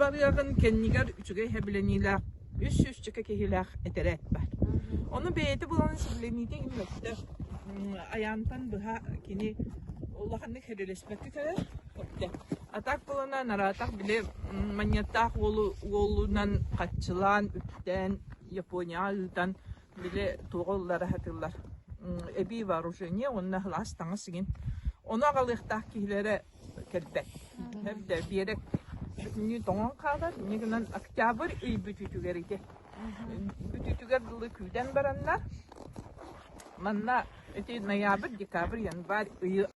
барыаҕын кэннигэр үчүгэй сэбилэниилээх үс сүүсчэкэ киһилээх этэрээт баар. Ону бэйэтэ булан сэбилэниитэ иҥмэттэр. Айаантан быһа кини улаханнык хэрэлэспэккэ кэлэр. А так буолана нараатах били манньыаттаах уолу уолунан хаччылаан, үптээн Японияҕа ыытан били туоҕа ыллара сатыыллар. Эбии вооружение уонна сылаас таҥас игин. Ону аҕалыахтаах киһилэрэ кэлбэт. Эбдэ биэрэк бүтүннүү тоҥон хаалар. Инньэ гынан октябрь ый бүтүүтүгэр ити бүтүүтүгэр дылы күүтэн бараннар манна ити ноябрь, декабрь, январь ыйы.